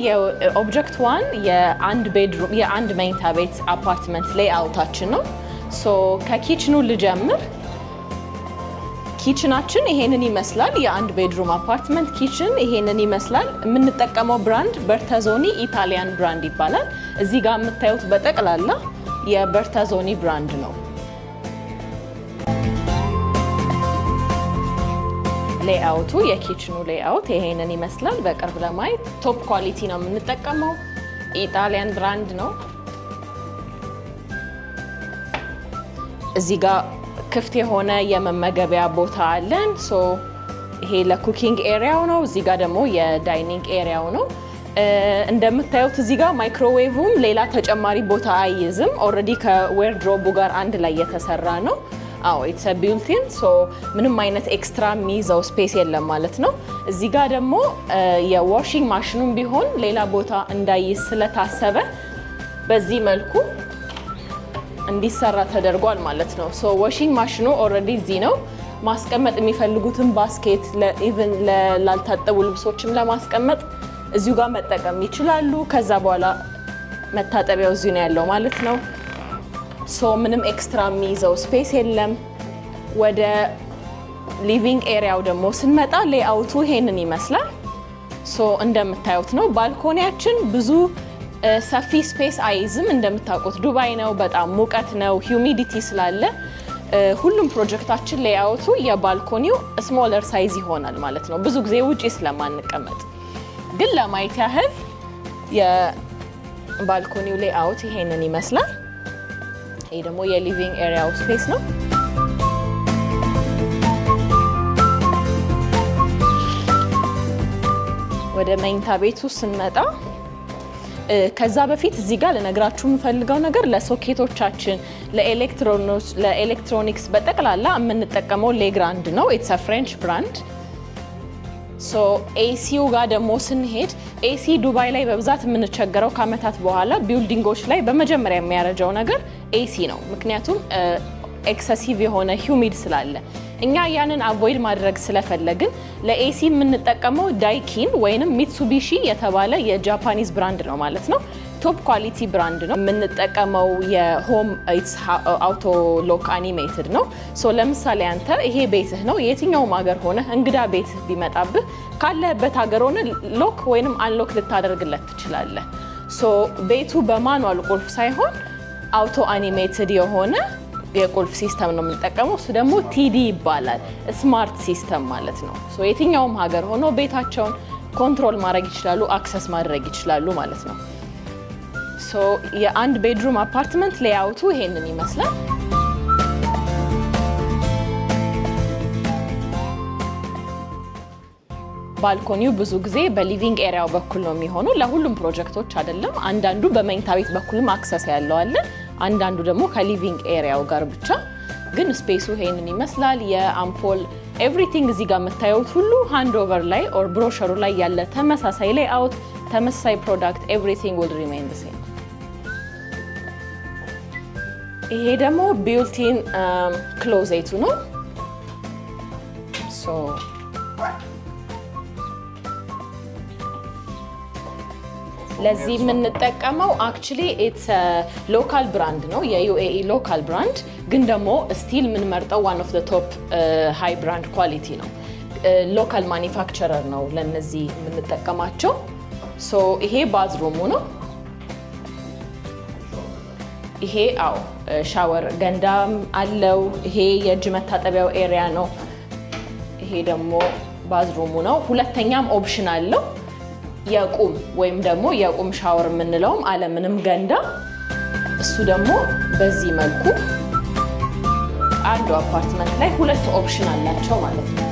የ Object One የአንድ bedroom የአንድ መኝታ ቤት አፓርትመንት layout ኣችን ነው። So ከ kitchen ኑ ልጀምር። Kitchen ኣችን ይሄንን ይመስላል። የአንድ bedroom አፓርትመንት kitchen ይሄንን ይመስላል። የምንጠቀመው brand Bertazzoni Italian brand ይባላል። እዚህ ጋር የምታዩት በጠቅላላ የ Bertazzoni brand ነው። Layout ኡ የ kitchen ኑ layout ይሄንን ይመስላል። በቅርብ ለማየት top quality ነው የምንጠቀመው። Italian brand ነው። እዚህ ጋር ክፍት የሆነ የመመገቢያ ቦታ አለን። So ይሄ ለ cooking area ው ነው። እዚህ ጋር ደግሞ የ dining area ው ነው። እንደምታዩት እዚህ ጋር ማይክሮዌቭም ሌላ ተጨማሪ ቦታ አይይዝም። Already ከ wardrobe ኡ ጋር አንድ ላይ የተሰራ ነው። አዎ፣ it's built-in፣ so ምንም አይነት extra የሚይዘው space የለም ማለት ነው። እዚህ ጋር ደግሞ የ washing machine ኑም ቢሆን ሌላ ቦታ እንዳይዝ ስለታሰበ በዚህ መልኩ እንዲሰራ ተደርጓል ማለት ነው። So washing machine ኑ already እዚህ ነው። ማስቀመጥ የሚፈልጉትን basket even ላልታጠቡ ልብሶችም ለማስቀመጥ እዚሁ ጋር መጠቀም ይችላሉ። ከዛ በኋላ መታጠቢያው እዚሁ ነው ያለው ማለት ነው። So ምንም extra የሚይዘው space የለም። ወደ living area ው ደግሞ ስንመጣ layout ኡ ይሄንን ይመስላል። So እንደምታዩት ነው። Balcony ያችን ብዙ ሰፊ space አይይዝም። እንደምታውቁት ዱባይ ነው፣ በጣም ሙቀት ነው፣ humidity ስላለ ሁሉም ፕሮጀክታችን layout ኡ የ balcony ው smaller size ይሆናል ማለት ነው፣ ብዙ ጊዜ ውጪ ስለማንቀመጥ። ግን ለማየት ያህል የ balcony ው layout ይሄንን ይመስላል። ይሄ ደግሞ የ living area ው space ነው። ወደ መኝታ ቤቱ ስንመጣ፣ ከዛ በፊት እዚህ ጋር ልነግራችሁ የምፈልገው ነገር ለሶኬቶቻችን፣ ለኤሌክትሮኒክስ በጠቅላላ የምንጠቀመው Legrand ነው። It's French brand። So AC ው ጋር ደግሞ ስንሄድ AC ዱባይ ላይ በብዛት የምንቸገረው ከአመታት በኋላ building ኦች ላይ በመጀመሪያ የሚያረጀው ነገር AC ነው። ምክንያቱም excessive የሆነ humid ስላለ እኛ ያንን avoid ማድረግ ስለፈለግን ለ AC የምንጠቀመው Daikin ወይንም Mitsubishi የተባለ የ Japanese brand ነው ማለት ነው። Top quality brand ነው የምንጠቀመው። የ home auto lock animated ነው። So ለምሳሌ አንተ ይሄ ቤትህ ነው። የትኛውም ሀገር ሆነ እንግዳ ቤትህ ቢመጣብህ ካለህበት ሀገር ሆነ lock ወይንም unlock ልታደርግለት ትችላለህ። So ቤቱ በ manual ቁልፍ ሳይሆን auto animated የሆነ የቁልፍ system ነው የምንጠቀመው። እሱ ደግሞ TD ይባላል። Smart system ማለት ነው። So የትኛውም ሀገር ሆኖ ቤታቸውን control ማድረግ ይችላሉ፣ access ማድረግ ይችላሉ ማለት ነው። So የአንድ bedroom አፓርትመንት layout ኡ ይሄንን ይመስላል። Balcony ው ብዙ ጊዜ በ living area ው በኩል ነው የሚሆነው። ለሁሉም ፕሮጀክቶች አይደለም። አንዳንዱ በመኝታ ቤት በኩልም access ያለው አለ። አንዳንዱ ደግሞ ከ living area ው ጋር ብቻ። ግን space ኡ ይሄንን ይመስላል። የአምፖል everything እዚህ ጋር የምታዩት ሁሉ handover ላይ or brochure ኡ ላይ ያለ ተመሳሳይ layout፣ ተመሳሳይ product፣ everything will remain the same። ይሄ ደግሞ built-in closet ኡ ነው። So ለዚህ የምንጠቀመው actually it's local brand ነው፣ የ UAE local brand፣ ግን ደግሞ still የምንመርጠው one of top high brand quality ነው። Local manufacturer ነው ለነዚህ የምንጠቀማቸው። So ይሄ bathroom ኡ ነው። ይሄ አዎ ሻወር ገንዳም አለው። ይሄ የእጅ መታጠቢያው area ነው። ይሄ ደግሞ bathroom ኡ ነው። ሁለተኛም option አለው፣ የቁም ወይም ደግሞ የቁም ሻወር የምንለውም አለምንም ገንዳ። እሱ ደግሞ በዚህ መልኩ አንዱ አፓርትመንት ላይ ሁለት option አላቸው ማለት ነው።